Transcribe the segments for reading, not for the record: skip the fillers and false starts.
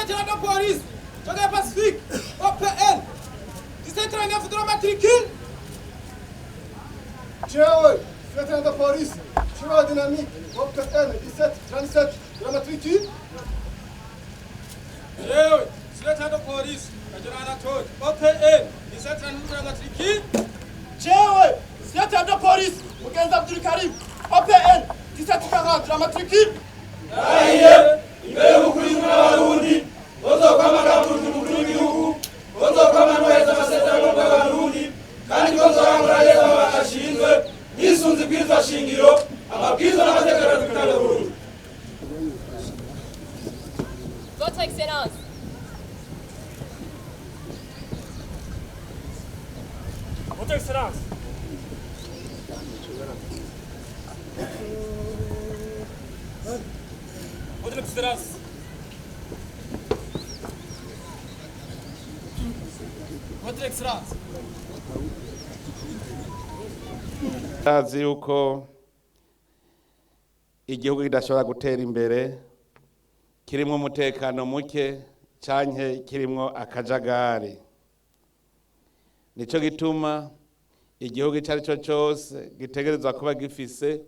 Lieutenant de police, Jogger Pacifique, OPL, 1739 de la matricule. Jewe, lieutenant de police, Chirwa Dynamique, OPN 1737 de la matricule. Jewe, Lieutenant de police, Kajana Anatole, OPL, 1739 de la matricule. Jewe, lieutenant de police, Mugenza Abdul Karim, OPN 1740 de la matricule. Ndahiye imbere y'umukuru w'igihugu n'abarundi bazokwama gaburundi umukuru w'igihugu bazokwama nubahiriza amasezerano y'abarundi kandi ko nzorangura neza amabanga ashinzwe nisunze ibwirizwa shingiro amabwirizwa n'amategeko ya Repubulika y'Uburundi. Votre Excellence, Votre Excellence, Votre Excellence, Votre Excellence. Ndazi yuko igihugu kidashobora gutera imbere kirimwo umutekano muke canke kirimwo akajagari. Nico gituma igihugu ico ari cyo cose gitegerezwa kuba gifise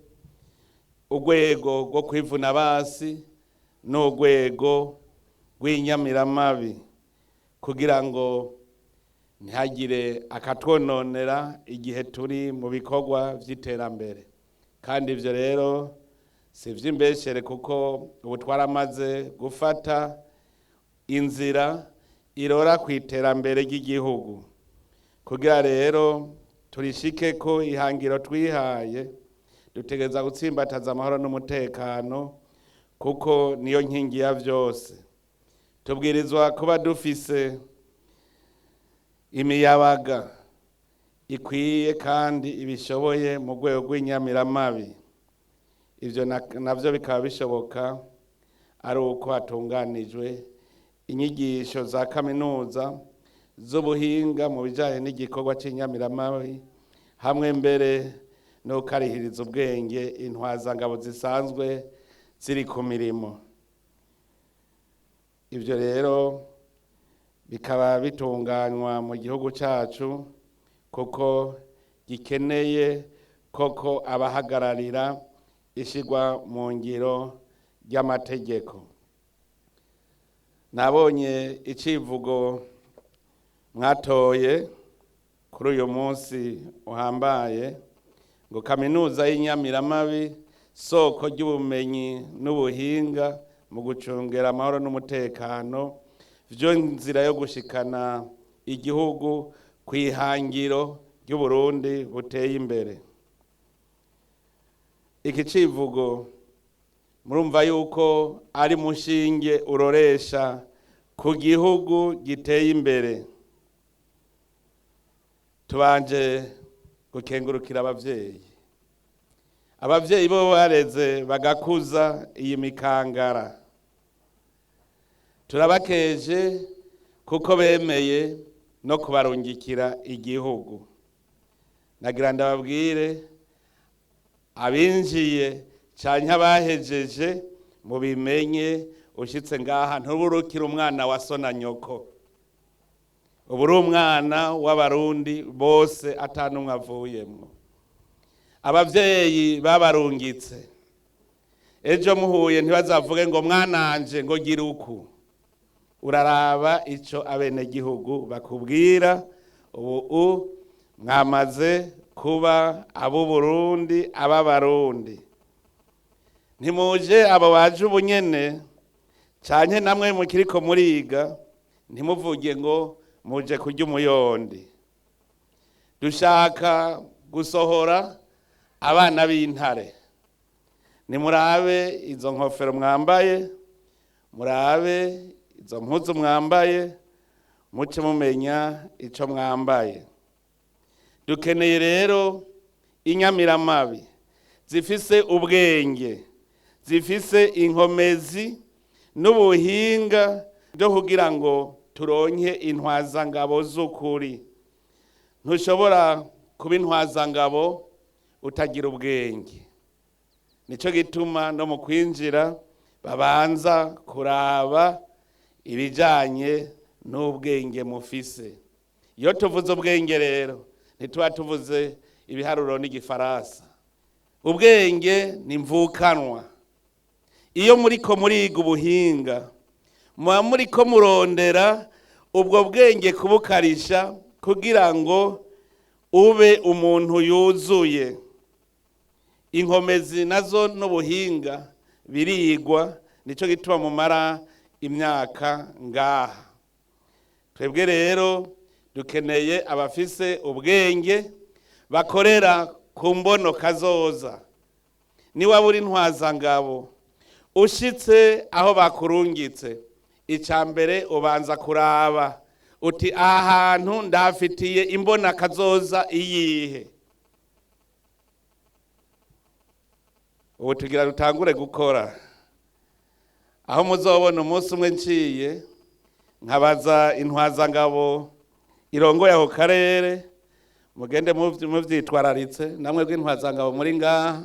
urwego rwo kwivuna basi n'urwego rw'inyamiramabi kugira ngo ntihagire akatwononera igihe turi mu bikorwa vy'iterambere. Kandi ivyo rero si ivy'imbeshere kuko ubu twaramaze gufata inzira irora ku iterambere ry'igihugu. Kugira rero turishike ko ihangiro twihaye, dutegereza gutsimbataza amahoro n'umutekano kuko niyo nkingi ya vyose. Tubwirizwa kuba dufise imiyabaga ikwiye kandi ibishoboye mu rwego rw'inyamiramabi. Ivyo navyo bikaba bishoboka ari uko hatunganijwe inyigisho za kaminuza z'ubuhinga mu bijanye n'igikorwa c'inyamiramabi, hamwe mbere no gukarihiriza ubwenge intwazangabo zisanzwe ziri ku mirimo. Ivyo rero bikaba bitunganywa mu gihugu cacu kuko gikeneye koko abahagararira ishirwa mu ngiro ry'amategeko. Nabonye icivugo mwatoye kuri uyu munsi uhambaye ngo kaminuza y'inyamiramabi soko ry'ubumenyi n'ubuhinga mu gucungera amahoro n'umutekano vyo nzira yo gushikana igihugu kw'ihangiro ry'Uburundi buteye imbere. Iki civugo murumva yuko ari mushinge uroresha ku gihugu giteye imbere. Tubanje gukengurukira abavyeyi. Abavyeyi bo bareze bagakuza iyi mikangara. Turabakeje kuko bemeye no kubarungikira igihugu. Nagira ndababwire abinjiye canke abahejeje mubimenye, ushitse ngaha ntuburukire umwana wa so na nyoko. Ubu uri umwana w'abarundi bose atanumwe avuyemwo. Abavyeyi babarungitse ejo muhuye ntibazavuge ngo mwananje ngo gira uku. Uraraba ico abenegihugu bakubwira. Ubu mwamaze kuba ab'Uburundi, ab'Abarundi. Ntimuje abo baje ubunyene canke namwe mukiriko muriga, ntimuvuge ngo muje kurya umuyondi. Dushaka gusohora abana b'intare. Nimurabe izo nkofero mwambaye, murabe izo mpuzu mwambaye, muce mumenya ico mwambaye. Dukeneye rero inyamiramabi zifise ubwenge, zifise inkomezi n'ubuhinga byo kugira ngo turonke intwazangabo z'ukuri. Ntushobora kuba intwazangabo utagira ubwenge. Nico gituma no mu kwinjira babanza kuraba Ibijyanye n'ubwenge mufise. Iyo tuvuze ubwenge rero, ntituba tuvuze ibiharuro n'igifaransa. Ubwenge ni mvukanwa. Iyo muriko muriga ubuhinga, muba muriko murondera ubwo bwenge kubukarisha kugira ngo ube umuntu yuzuye. Inkomezi nazo n'ubuhinga birigwa, nicyo gituma mumara imyaka ngaha. Twebwe rero dukeneye abafise ubwenge bakorera ku mbono kazoza. Niwaba uri ntwazangabo, ushitse aho bakurungitse, icya mbere ubanza kuraba uti: "Aha hantu ndahafitiye imbona kazoza iyihe?" Ubu tugira dutangure gukora, aho muzobona umunsi umwe nciye nkabaza intwazangabo irongoye ako karere. Mugende muvyitwararitse namwe bw'intwazangabo muri ngaha.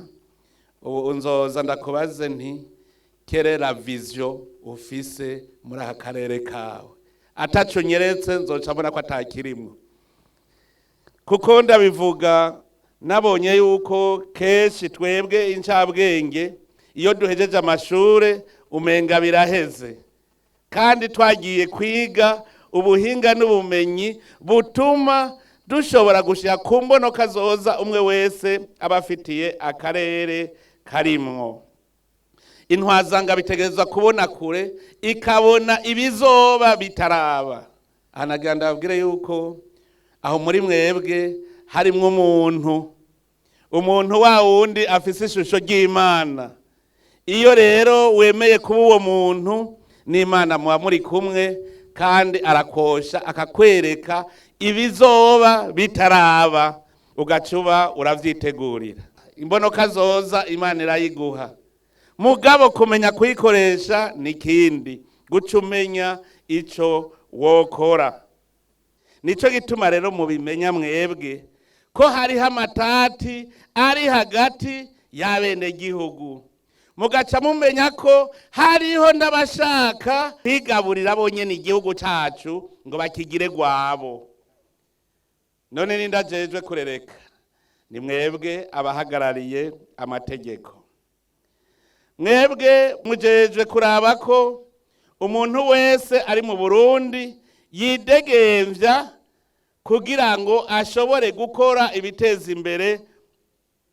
Ubu nzoza ndakubaze nti: "Quelle est la vision ufise muri aka karere kawe?" Ataco nyeretse, nzoca mbona ko atakirimwo, kuko ndabivuga nabonye yuko kenshi twebwe incabwenge iyo duhejeje amashure umenga biraheze, kandi twagiye kwiga ubuhinga n'ubumenyi butuma dushobora gushira ku mbono kazoza umwe wese aba afitiye akarere karimwo. Intwazanga bitegerezwa kubona kure, ikabona ibizoba bitaraba. Aha nagira ndababwire yuko aho muri mwebwe harimwo umuntu wa wundi afise ishusho ry'Imana. Iyo rero wemeye kuba uwo muntu, n'Imana muba muri kumwe, kandi arakosha akakwereka ibizoba bitaraba, ugaca uba uravyitegurira. Imbonoka zoza Imana irayiguha, mugabo kumenya kuyikoresha ni ikindi, guca umenya ico wokora. Nico gituma rero mubimenya mwebwe ko hariho amatati ari hagati y'abenegihugu, mugaca mumenya ko hariho n'abashaka kwigaburira bonyene igihugu cacu ngo bakigire gwabo. None ninde ajejwe kurereka? Ni mwebwe abahagarariye amategeko. Mwebwe mujejwe kuraba ko umuntu wese ari mu Burundi yidegemvya kugira ngo ashobore gukora ibiteza imbere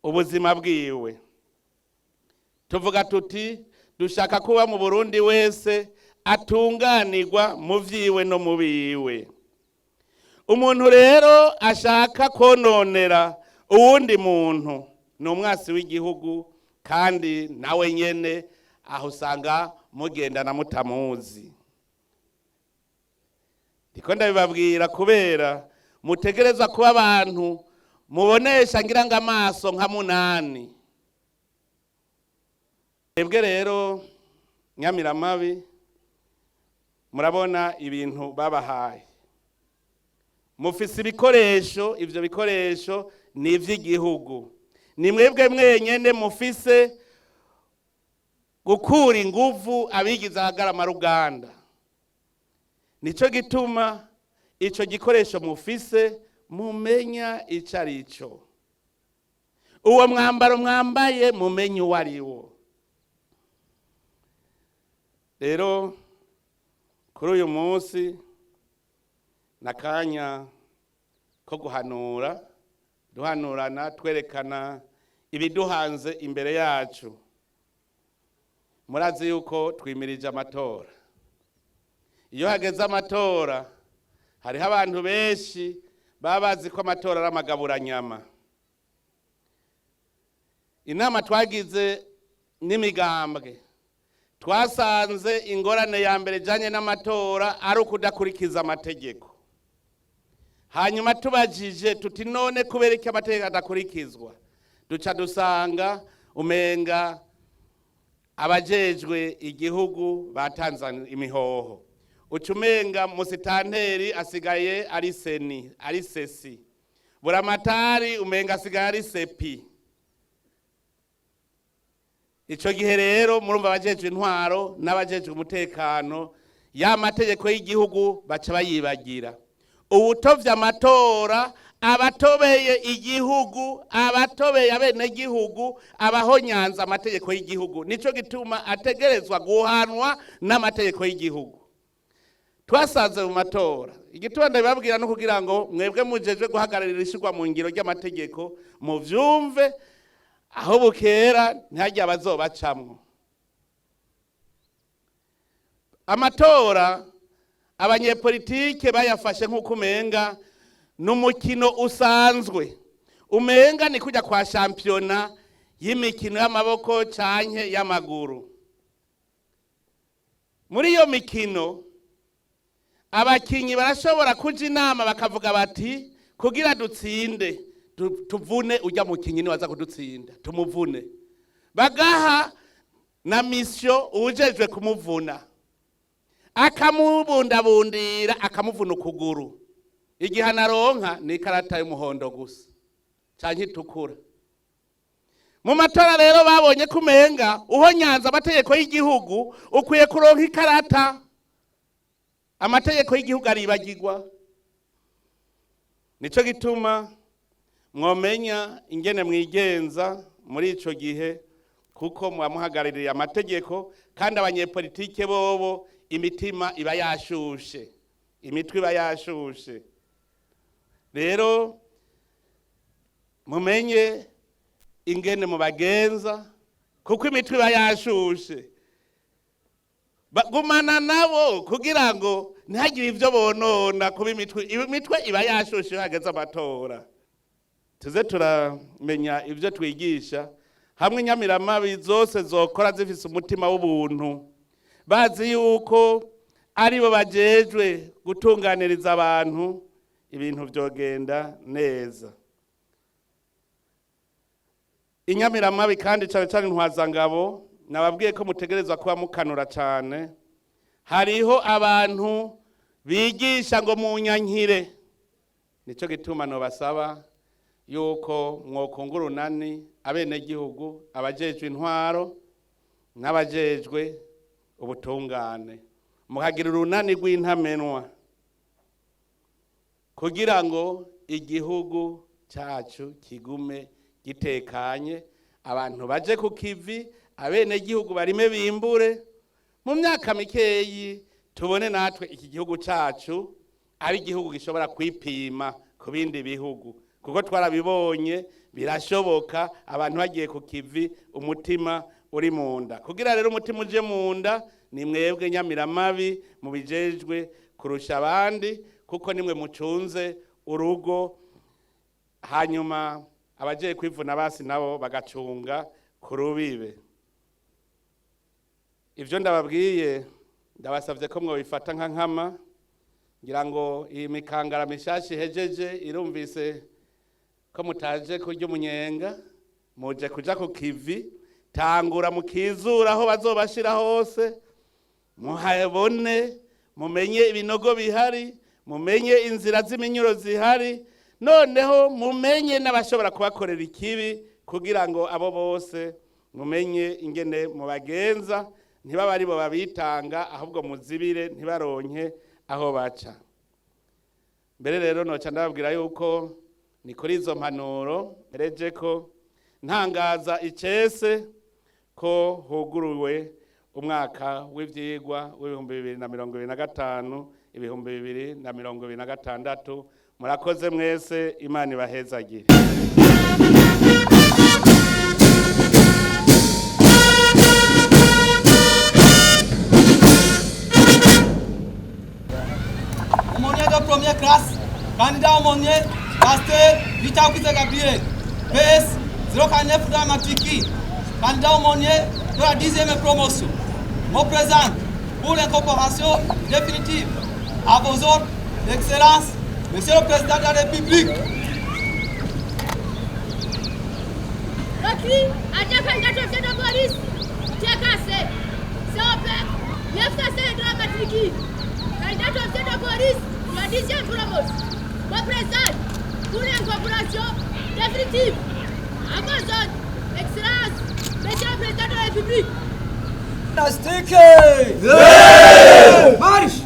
ubuzima bwiwe. Tuvuga tuti dushaka kuba mu Burundi wese atunganirwa mu vyiwe no mu biwe. Umuntu rero ashaka kononera uwundi muntu ni umwasi w'igihugu, kandi nawe nyene aho usanga mugendana mutamuzi. Ndiko ndabibabwira kubera mutegerezwa kuba abantu mubonesha, ngira ngo amaso nka munani. Mwebwe rero nyamiramabi, murabona ibintu babahaye. Mufise ibikoresho, ivyo bikoresho ni ivy'igihugu. Ni mwebwe mwenyene mufise gukura inguvu abigize ahagarama. Nico gituma ico gikoresho mufise mumenya ico ari cyo, uwo mwambaro mwambaye mumenye uwo ari wo. Rero kuri uyu munsi n'akanya ko guhanura, duhanurana, twerekana ibiduhanze imbere yacu. Murazi yuko twimirije amatora. Iyo hageze amatora, hariho abantu benshi baba bazi ko amatora ari amagaburanyama. Inama twagize n'imigambwe, twasanze ingorane ya mbere ijanye n'amatora ari ukudakurikiza amategeko. Hanyuma tubajije tuti: "None kubera iki amategeko adakurikizwa?" Duca dusanga umenga abajejwe igihugu batanze imihoho, uca umenga musitanteri asigaye ari CENI, ari CECI, buramatari umenga asigaye ari CEPI. Ico gihe rero murumva abajejwe intwaro n'abajejwe umutekano. Ya mategeko y'igihugu baca bayibagira. Uwutovye amatora abatobeye igihugu, abatobeye abenegihugu, abahonyanza amategeko y'igihugu. Nico gituma ategerezwa guhanwa n'amategeko y'igihugu. Twasanze mu matora, igituma ndabibabwira no kugira ngo mwebwe mujejwe guhagararira ishirwa mu ngiro ry'amategeko muvyumve, aho bukera ntihagire abazobacamwo. Amatora abanyepolitike bayafashe nk'uko umenga n'umukino usanzwe, umenga ni kujya kwa shampiyona y'imikino y'amaboko canke y'amaguru. Muri iyo mikino abakinyi barashobora kuja inama bakavuga bati kugira dutsinde tuvune ujya mukinyi niwaza kudutsinda tumuvune, bagaha na mission uwujejwe kumuvuna akamubundabundira akamuvuna ukuguru. Igihano aronka ni ikarata y'umuhondo gusa canke itukura. Mu matora rero babonye ko umenga uhonyanza amategeko y'igihugu ukwiye kuronka ikarata. Amategeko y'igihugu aribagirwa. Nico gituma mwomenya ingene mwigenza muri ico gihe, kuko muba muhagarariye amategeko, kandi abanyepolitike bobo imitima iba yashushe, imitwe iba yashushe. Rero mumenye ingene mubagenza, kuko imitwe iba yashushe. Bagumana nabo kugira ngo ntihagire ivyo bonona, kuba imitwe iba yashushe iyo hageze amatora. Tuze turamenya ivyo twigisha. Hamwe inyamiramabi zose zokora zifise umutima w'ubuntu, bazi yuko aribo bajejwe gutunganiriza abantu, ibintu vyogenda neza. Inyamiramabi kandi cane cane intwazangabo, nababwiye ko mutegerezwa kuba mukanura cane. Hariho abantu bigisha ngo munyankire. Nico gituma nobasaba yuko mwokungura urunani abenegihugu, abajejwe intwaro n'abajejwe ubutungane, mukagira urunani rw'intamenwa kugira ngo igihugu cyacu kigume gitekanye, abantu baje ku kivi, abenegihugu barime bimbure. Mu myaka mikeyi tubone natwe iki gihugu cyacu ari igihugu gishobora kwipima ku bindi bihugu, kuko twarabibonye birashoboka. Abantu bagiye ku kivi umutima uri mu nda. Kugira rero umutima uje mu nda, ni mwebwe nyamiramabi mubijejwe kurusha abandi, kuko nimwe mucunze urugo, hanyuma abagiye kwivuna basi nabo bagacunga ku rubibe. Ivyo ndababwiye ndabasavye ko mwobifata nka nkama, ngira ngo iyi mikangara mishasha ihejeje irumvise ko mutaje kurya umunyenga, muje kuja ku kivi. Tangura mukizura aho bazobashira hose, muhabone, mumenye ibinogo bihari, mumenye inzira z'iminyuro zihari, noneho mumenye n'abashobora kubakorera ikibi, kugira ngo abo bose mumenye ingene mubagenza, ntibaba aribo babitanga, ahubwo muzibire ntibaronke aho baca. Mbere rero noca ndababwira yuko ni kuri izo mpanuro mpereje ko ntangaza icese ko huguruwe umwaka w'ivyigwa w'2025 2026. Murakoze mwese, Imana ibahezagire. Aumônier de première classe, candidat aumônier, pasteur Richard Kwizera Gabriel, PS 049 de la matricule, candidat aumônier de la 10e promotion. Me présente pour l'incorporation définitive à vos ordres d'excellence, Monsieur le Président de la République. Recrue, adjoint candidat officier de police, TKC, COP, 905 de la matricule, candidat officier de police de la 10e promotion. Me présente pour l'incorporation définitive à vos ordres, Excellence, Monsieur le Président de la République. Gymnastique. Marche.